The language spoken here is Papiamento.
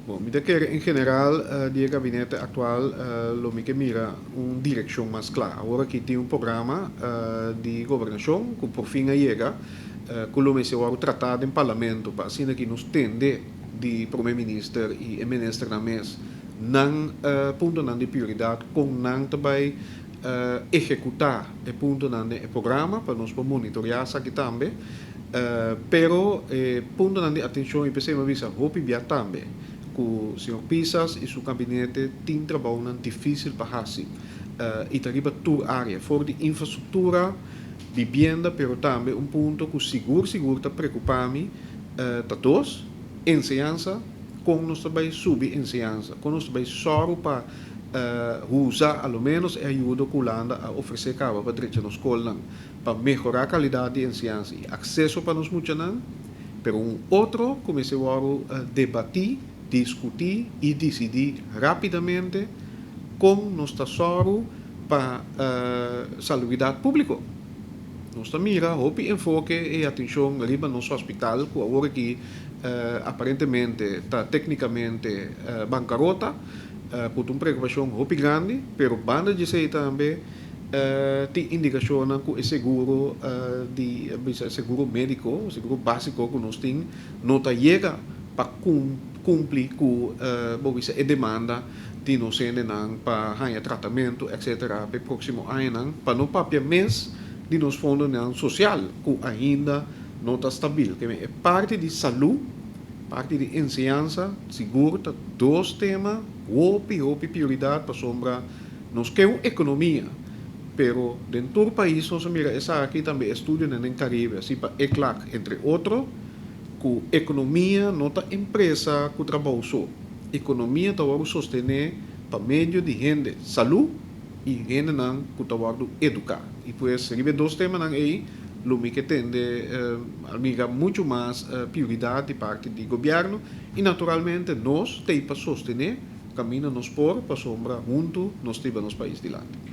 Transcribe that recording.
Bon, mi ta kere en general di e gabinete aktual lo mi ke mira un direkshon mas kla. Awor aki tin un programa di gobernashon ku por fin a yega, ku lo mester wòrdu tratá den parlamento pa asina ki nos tende di Prome Minister i e ministernan mes nan puntonan di prioridat, kon nan ta bai ehekutá e puntonan den e programa pa nos por monitoreá esaki tambe. Pero e puntonan di atenshon i p'esei mi a bisa hopi bia tambe ku señor Pisas i su gabinete tin trabounan difísil pa hasi i ta riba tur área, for di infrastruktura, bibienda, pero tambe un punto ku sigur sigur ta preokupá mi ta dos, enseñansa, kon nos ta bai subi enseñansa, kon nos ta bai sòru pa usa a lo ménos e ayudo ku Hulanda a ofresé kaba pa drecha nos skolnan, pa mehorá kalidat di enseñansa i akseso pa nos muchanan. Pero un otro ku mester wòrdu debatí, diskutí i disidí rápidamente, kon nos ta sòru pa salubridat públiko. Nos ta mira hopi enfoke i atenshon riba nos hospital ku awor aki aparentemente ta téknikamente bankarota, ku ta un preokupashon hopi grandi, pero banda di esei tambe tin indikashonnan ku e seguro di bisa seguro médiko, seguro básiko ku nos tin no ta yega pa kumpli ku bo bisa e demanda di nos hendenan pa haña tratamentu etcetera pa e próksimo añanan, pa no papia mes di nos fondonan sosial ku ainda no ta stabil. E parti di salú, parti di enseñansa sigur ta dos tema hopi hopi prioridat, pasobra nos ke un ekonomia, pero den tur pais nos a mira esaki tambe, estudionan den Karibe, asina pa ECLAC entre otro, ku ekonomia no ta empresa ku trabou so. Ekonomia ta wòrdu sostené pa medio di hende salú i hendenan ku ta wòrdu eduká. I pues riba e dos temanan ei lo mi ke tende amiga muchu mas prioridat di parti di gobièrnu i naturalmente nos t'ei pa sostené kaminda nos por, pasobra huntu nos ta hiba nos pais dilanti.